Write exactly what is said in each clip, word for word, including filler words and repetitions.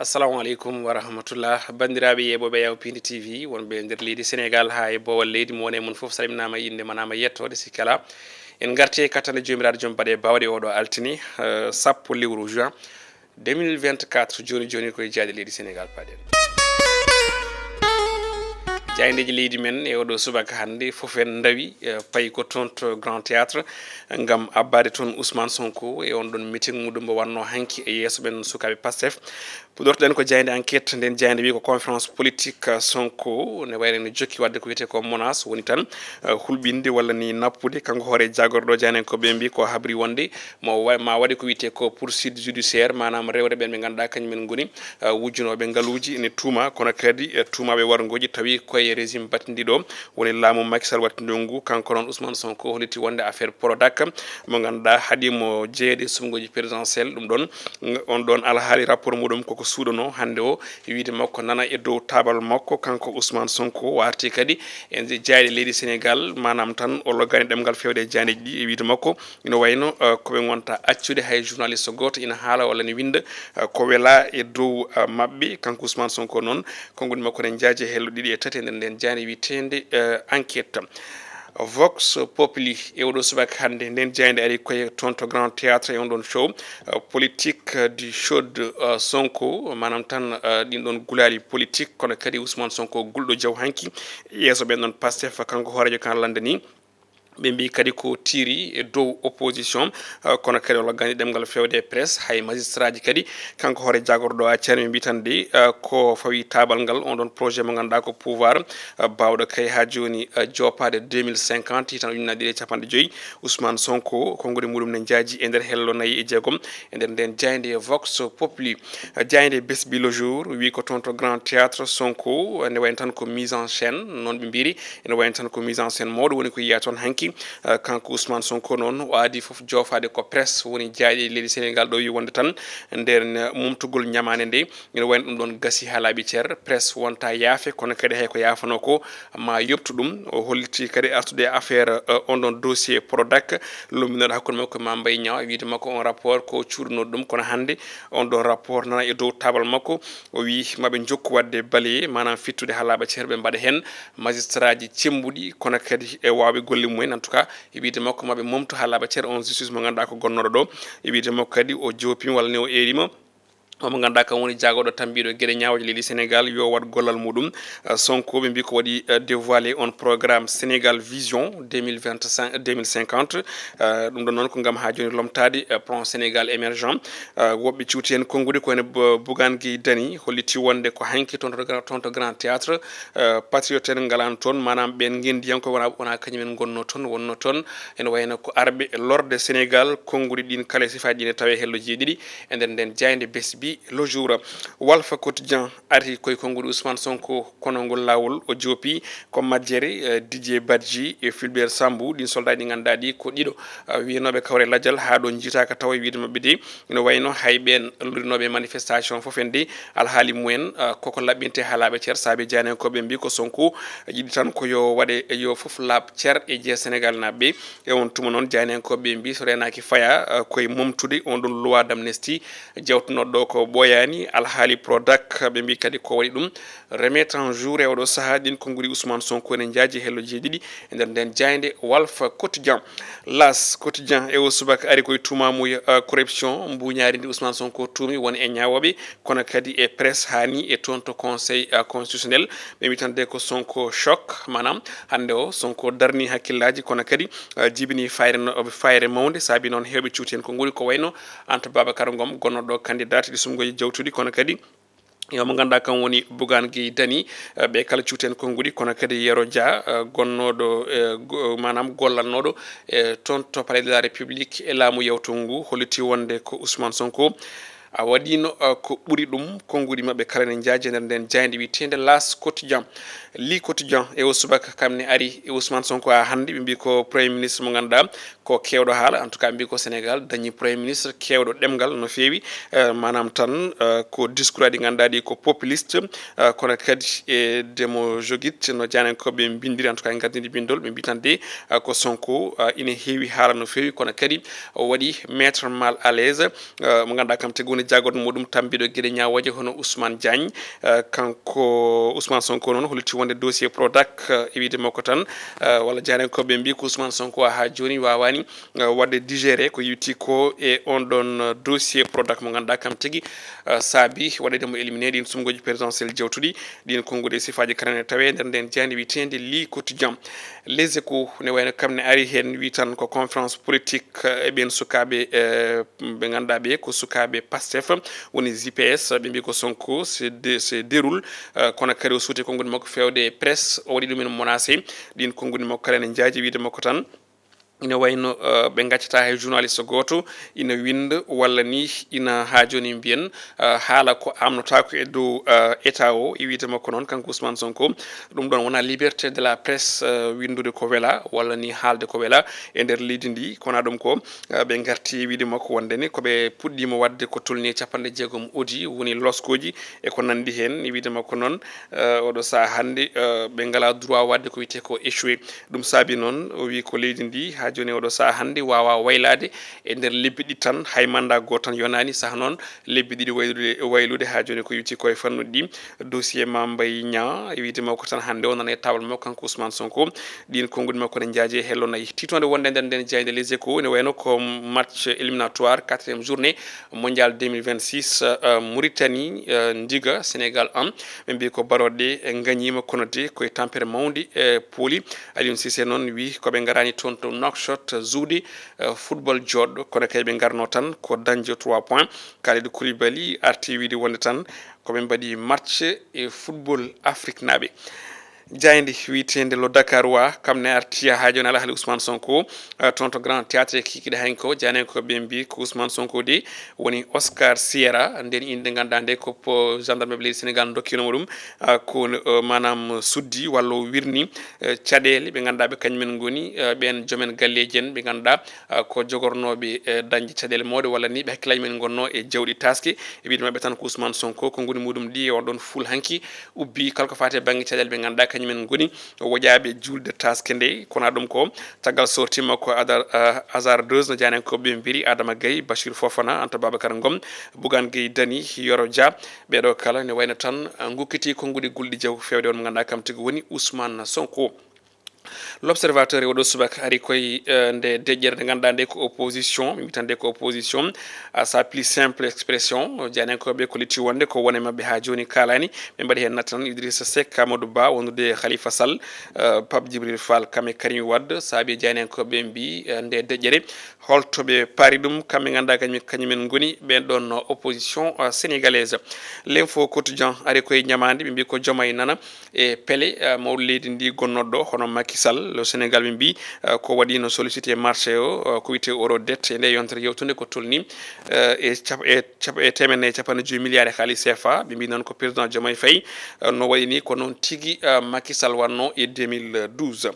Assalamu aleykum wa rahmatullah. Banndiraaɓe yeeɓooɓe Yawpiindi T V, wonɓe nder leydi Senegaal haa e boowal leydi, mo woni e mon fof salminaama, innde manaama, yettoode sikkala. En ngarti e kattande Joomiraaɗo Joom Baɗe Baawɗe, oɗo altine, eh, sappo lewru juin deux mille vingt-quatre. Jooni jooni koye jaaɗe leydi Senegaal paɗen. Jaayndeeji leydi men e oɗo subaka hannde fof en ndawi, eh, payi ko toon to Grand Théâtre ngam abbaade toon Ousmane Sonko e on ɗon meeting muɗum mo wannoo hanki e yeeso ɓen sukaaɓe Pastef. Puɗortoɗen ko jaaynde Enquête, nden jaaynde wi ko conférence politique, eh, Sonko ne wayre ne jokki waɗde ko wiyetee ko menace, woni tan, eh, hulɓinde walla ni nappude. Kanko hoore jagorɗo jaaynde ko ɓe mbi ko habri wonde mo wa-, ma waɗe ko wiyetee ko poursuite judiciaire, maanaam rewde ɓen ɓe ngannduɗaa kañum en ngoni, eh, wujjunooɓe ngaluuji ene tuuma, kono kadi, eh, tuumaaɓe warngooji tawi koye régime battindiɗo, woni laamu Macky Sall wattindiɗo ngu. Kanko noon Ousmane Sonko holliti wonde affaire Prodac mo ngannduɗaa haɗi mo jeyeede suɓngooji présidentielle, ɗum ɗon, on ɗon alhaali rapport muɗum koko suuɗanoo hannde o, e wiyde makko nana e dow taabal makko, kanko Ousmane Sonko o arti kadi e nde jaaynde leydi Senegaal, maanaam tan o loggani ɗemngal feewde e jaayndeeji ɗi, e wiyde makko ina wayno, eh, ko ɓe ngonta accude hay journaliste gooto ina haala walla ne winnda, eh, ko welaa e dow, eh, maɓɓe. Kanko Ousmane Sonko noon, konngudi makko ne njaaji e hello ɗiɗi e tati e nder nden jaaynde wiyeteende, eh, Enquête. Vox Populi e oɗo subaka hannde, nden jaaynde ari koye toon to Grand Théâtre e on ɗon show, eh, politique, eh, du chaude, eh, Sonko, maanaam tan, eh, ɗin ɗon gulaali politique, kono kadi Ousmane Sonko gulɗo jaw hanki, yeeso ɓen ɗon Pastef, kanko hooreejo kan lannde ni. Ɓe mbi kadi ko tiiri e dow opposition, eh, kono kadi o loggani ɗemngal feewde e presse, hay magistrat ji kadi, kanko hoore jagorɗo a ceerno, ɓe mbi tan de, eh, ko fawi taabal ngal, on ɗon projet mo ngannduɗaa ko pouvoir, eh, baawɗo kay haa jooni, eh, joopaade deux mille cinquante, hitan ujunnaje ɗiɗi e capanɗe joyi. Ousmane Sonko, konngudi muɗum ne njaaji e nder hello nayi e jeegom, e nder nden jaaynde Vox Populi. Eh, jaaynde Besbi Le Jour wi ko toon to Grand Théâtre Sonko, eh, ne wayno tan ko mise en scène, noon ɓe mbiri, ene wayno tan ko mise en scène mawɗo woni ko yiya toon hanki. Eh, kanko Ousmane Sonko noon, o aadi fof joofaade ko presse woni jaaɗi leydi Senegaal ɗo, wi wonde tan nder, eh, mumtugol ñamaande nde, ene wayno ɗum ɗon gasi haa laaɓi cer, presse wonta yaafe, kono kadi hay ko yaafanoo ko ma yoɓtu ɗum. O holliti kadi artude e affaire, eh, on ɗon dossier Prodac, lumbinooɗo hakkunde makko e Mame Mbaye Niang, wiide makko on rapport ko cuuɗunooɗo ɗum, kono hannde on ɗon rapport nana e dow taabal makko. O wi maɓe njokku waɗde balayer, maanaam fittude haa laaɓa cer, ɓe mbaɗa heen magistrat ji cemmbuɗi, kono kadi e waawɓe golle mum en. En tout cas, e wiide makko maɓe momtu haa laaɓa cer on justice mo ngannduɗaa ko gonnooɗo ɗo. E wiide makko kadi o joopima walla ni o eerima omo ngannduɗaa kam woni jaagorɗo tambiiɗo geɗe ñaawooje leydi Senegaal yo waɗ gollal muɗum. Eh, Sonko ɓe mbi ko waɗi, eh, dévoilé on programme Sénégal Vision deux mille vingt-cinq, deux mille cinquante. Eh, ɗum ɗon noon ko ngam haa jooni lomtaade, eh, plan Sénégal émergent. Eh, woɓɓe cuuti heen konnguɗi ko ene Bo-, Bougane Gueye Dany holliti wonde ko hanki toon to Grand, toon to Grand Théâtre, eh, patriote en ngalaano toon, maanaam ɓeen ngenndiyankooɓe wona, wona kañum en ngonnoo toon, wonnoo toon ene wayno ko arɓe lorde Senegaal. Konnguɗi ɗin kala e sifaaji ɗi ne tawee hello jeeɗiɗi e nder nden jaaynde Besbi Le Jour. Walf Quotidien ari koye konngudi Ousmane Sonko, kono ngol laawol o joopi ko majjere, eh, Didier Badji e Fulbert Sambou, ɗin soldaaji ɗi ngannduɗaa ɗi ko ɗiɗo, eh, wiyanooɓe kawre lajal haa ɗo njiitaaka tawa e wiyde maɓɓe de. Ina wayno hay ɓeen lurinooɓe manifestation fof en de, alhaali mumen, eh, koko laɓɓinte haa laaɓa cer, saabi jaayndiyankooɓe mbi ko Sonko yiɗi tan ko yo waɗe, yo fof laaɓ cer e jeya Senegaal naaɓe. E on tuma noon, jaayndiyankooɓe ɓe mbi so reenaaki faya, eh, koye momtude on ɗon loi d'amnistie jawtunooɗo ɗo ko ɓooyaani. Alhaali Prodac, ɓe mbi kadi ko waɗi ɗum remettre en jour e oɗo sahaa. Ɗin konngudi Ousmane Sonko ene njaaji hello jeeɗiɗi e nder nden jaaynde Walf Quotidien. L'As Quotidien e o subaka ari koye tuumaamuya, eh, corruption mbuuñaari ndi Ousmane Sonko tuumi won e ñaawooɓe, kono kadi e presse haa ni e toon to Conseil, eh, constitutionnel. Ɓe mbi tan de ko Sonko choc, maanaam hannde o Sonko darni hakkillaaji, kono kadi, eh, jibini fayre no, fayre mawnde, saabi noon heewɓe cuuti heen konngudi ko wayno Anta Babacar Ngom, gonnooɗo candidat ɗi suɓngooji jawtuɗi, kono kadi yo mo ngannduɗaa kam woni Bougane Gueye Dany, eh, ɓe kala cuuti heen konngudi, kono kadi Yero Dia, eh, gonnooɗo, eh, go-, maanaam gollannooɗo, eh, toon to Palais de la République e laamu yawtungu ngu, holliti wonde ko Ousmane Sonko a waɗiino, uh, ko ɓuri ɗum. Konngudi maɓɓe kala ne njaaji e nder nden jaaynde wiyeteende L'As Quotidien. Li Quotidien e o subaka kam ne ari e Ousmane Sonko haa hannde. Ɓe mbi ko Premier ministre mo ngannduɗaa ko keewɗo haala, en tout cas mbi ko Senegaal dañi Premier ministre keewɗo ɗemngal no feewi, eh, maanaam tan, eh, ko discours aji ɗi ngannduɗaa ɗi ko populiste, eh, kono kadi e démagogique no jaayndiyankooɓe mbinndiri, en tout cas e ngardiindi binndol, ɓe mbi tan de, eh, ko Sonko, eh, ina heewi haala no feewi, kono kadi o waɗi mettre mal à l'aise, eh, mo ngannduɗaa kam tigi woni jagotno muɗum tambiɗo geɗe ñawooje hono Ousmane Diagne. Eh, kanko Ousmane Sonko noon holliti wonde dossier Prodac, eh, e wiide makko tan, eh, walla jaarenkoɓe mbi ko Ousmane Sonko haa jooni waawani, eh, waɗde digéré ko yewti ko e on ɗon, eh, dossier Prodac mo ngannduɗaa kam tigi, eh, saabi waɗede mo éliminé ɗin sumngooji présidentiel jawtuɗi ɗin konnguɗi e sifaaji kala ne tawee nder nden jaaynde wiyeteende Le Quotidien. Les Échos ne wayno kam ne ari heen wi tan ko conférence politique, eh, e ɓeen sukaaɓe, eh, ɓe ngannduɗaa ɓe ko sukaaɓe Pastef woni J P S, ɓe mbi ko Sonko se de-, se déroule, eh, kono kadi o suuti konnguɗi makko feewde e presse, o waɗi ɗumen menacé. Ɗin konnguɗi makko kala ne njaaji wiide makko tan ina wayno, eh, ɓe ngaccata hay journaliste gooto ina winnda walla ni ina haa jooni mbiyen, eh, haala ko amnotaako e dow, eh, état o. E wiide makko noon kanko Ousmane Sonko, ɗum ɗon wona liberté de la presse, eh, winndude ko wela walla ni haalde ko wela e nder leydi ndi. Kono ɗum ko, eh, ɓe ngarti e wiide makko wonde ni ko ɓe puɗɗiima waɗde ko tolni e capanɗe jeegom audit woni loskooji e ko nanndi heen. E wiide makko noon, eh, oɗo sahaa hannde, eh, ɓe ngalaa droit waɗde ko wiyetee ko échoué. Ɗum saabi noon o wii ko leydi ndi haa jooni oɗo sahaa hannde waawaa waylaade e nder lebbi ɗiɗi tan, hay mandat gooto tan yonaani, sahaa noon lebbi ɗiɗi waylude, waylude haa jooni ko yewti ko e fannuɗi ɗi. Dossier Mame Mbaye Niang e wiide makko tan hannde o nana e taabal makko kanko Ousmane Sonko. Ɗin konnguɗi makko ne njaaji e hello nayi. Tiitoonde wonde nder nden jaaynde Les Échos ene wayno ko match éliminatoire quatrième journée mondial deux mille vingt-six, eh, Mauritanie, eh, Ndiga, Sénégal un. Ɓe mbi ko barooɗe ngañiima kono de koye tampere mawndi, eh, pooli. Aliou Cissé noon wi ko ɓe ngaraani toon to Nouakchott zuude, eh, football jooɗɗo, kono kay ɓe ngarno tan ko dañde trois points. Kalidou Koulibaly arti wiide wonde tan ko ɓe mbaɗi match e football afriknaaɓe. Jaaynde wiyeteende Le Dakarois kam ne arti haa jooni alhaali Ousmane Sonko, eh, toon to Grand Théâtre e kikiiɗe hanki o. Jaayndiyankooɓe mbi ko Ousmane Sonko de woni Oscar Sierra, nden innde ngannduɗaa nde ko po-, gendarme ɓe leydi Sénégal ndokkino mo ɗum, eh, ko, eh, maanaam suddi walla o wirni, eh, caɗeele ɓe ngannduɗaa ɓe kañumen ngoni, eh, ɓeen joomen galleeji en ɓe ngannduɗaa, eh, ko jogornooɓe, eh, dañde caɗeele mawɗe walla ni ɓe hakkillaaji men ngonno e jawɗi taaske. E wiide maɓɓe tan ko Ousmane Sonko, ko ngoni muɗum ɗi e on ɗon fuul hanki ubbi kala ko faati e bannge caɗeele ɓe ngannduɗaa kañumen ngoni woƴaaɓe juulde taaske nde. Kono ɗum ko caggal sortie makko adar-, eh, hasardeuse no jaayndiyankooɓe mbiri Adama Gaye, Bachir Fofana, Anta Babacar Ngom, Bougane Gueye Dany, Yoro Dia. Ɓeeɗo kala ne wayno tan, eh, ngukkiti konnguɗi gulɗi jaw feewde on mo ngannduɗaa kam tigi woni Ousmane Sonko. L'Observateur e oɗo subaka ari koye, eh, nde deƴƴere nde ngannduɗaa nde ko opposition, mi wiyata nde ko opposition, à sa plus simple expression. Jaayndiyankooɓe kolliti wonde ko wone maɓɓe haa jooni kaalaani. Ɓe mbaɗi heen natal Idrissa Seck, Amadou Ba, wondude Khalifa Sall, eh, Pape Djibril Fall, kam e Karim Wade. Saabi jaayndiyankooɓe mbi, eh, nde deƴƴere holto ɓe paari ɗum, kamɓe ngannduɗaa kañum, kañumen ngoni ɓeen ɗoon opposition, eh, sénégalaise. L'info quotidien ari koye ñamaande, ɓe mbi ko Diomaye nana e pele, eh, mawɗo leydi ndi gonnoɗo hono Macky Sall. Le Sénégal ɓe mbi, eh, ko waɗi no sollicité marché o, eh, ko wiyetee euro dette e nde yontere yewtunde ko tolni, eh, e cap-, e cap-, e teemedde nayi e capanɗe joyi milliards e haalis C F A. Ɓe mbi noon ko président Diomaye Faye, eh, no waɗi ni ko noon tigi, eh, Macky Sall waɗno e deux mille douze.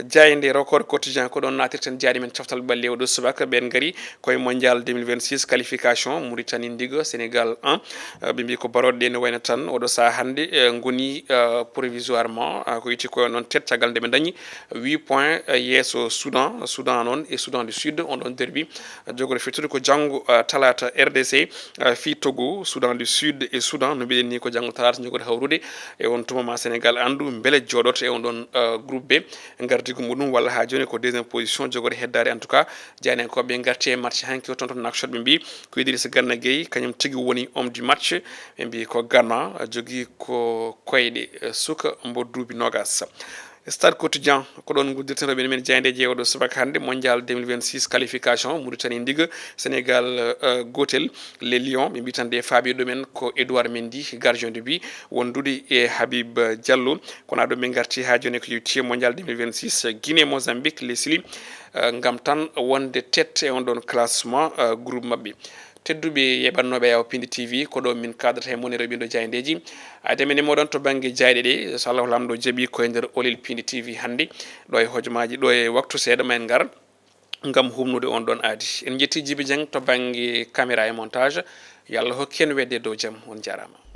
Jaaynde Record Quotidien ko ɗoon naatirten jaaɗi men coftal ɓalli e oɗo subaka ɓeen ngari koye mondial deux mille vingt-six qualification Mauritanie Ndiga Sénégal un. Eh, ɓe mbi ko barooɗe ɗe ne wayno tan oɗo sahaa hannde, eh, ngoni, eh, provisoirement, eh, ko wiyetee ko noon tête caggal nde ɓe dañi huit points, eh, yeeso Soudan. Soudan noon e Soudan du Sud on ɗon derbi, eh, jogori fettude ko janngo, eh, talaata R D C, eh, fii Togo. Soudan du Sud e Soudan no mbiɗen ni ko janngo talaata jogori hawrude e on tuma ma Sénégal anndu mbele jooɗoto e on ɗon, eh, groupe B. Ngardigu muɗum walla haa jooni ko deuxième position jogori heddaade en tout cas. Jaayndiyankooɓe ngarti e match hanki o toon to Nouakchott ɓe mbi ko Idrissa Gana Gueye kañum tigi woni homme du match. Ɓe mbi ko Gana jogii ko koyɗe, eh, suka mbo duuɓi noogas. Stade Quotidien ko ɗoon nguddirten rewɓe men jaayndeeji e oɗo subaka hannde mondial deux mille vingt-six qualification Mauritanie Ndiga Sénégal, eh, gootel. Les Lions ɓe mbi tan de faabi ɗumen ko Edouard Mendy gardien de but wondude e Habib Diallo. Kono ɗum ɓe ngarti haa jooni ko yewti mondial deux mille vingt-six Guinée Mozambique Leslie, eh, ngam tan wonde tête e on ɗon classement, eh, groupe maɓɓe. Tedduɓe yeɓannooɓe Yawo Pindi T V ko ɗo min kaadata e mon e rewɓindo jaayndeeji. Ademene moɗon to bannge jaayɗe ɗe, so Allahu Laamɗo jaɓi ko e nder Olel Pindi T V hannde. Ɗo e hojomaaji, ɗo e waktu seeɗa ma en ngar ngam humnude on ɗon aadi. En njetti Jibi Dieng to bannge caméra e montage. Yo Allah hokku en wedde dow jam. On njaaraama.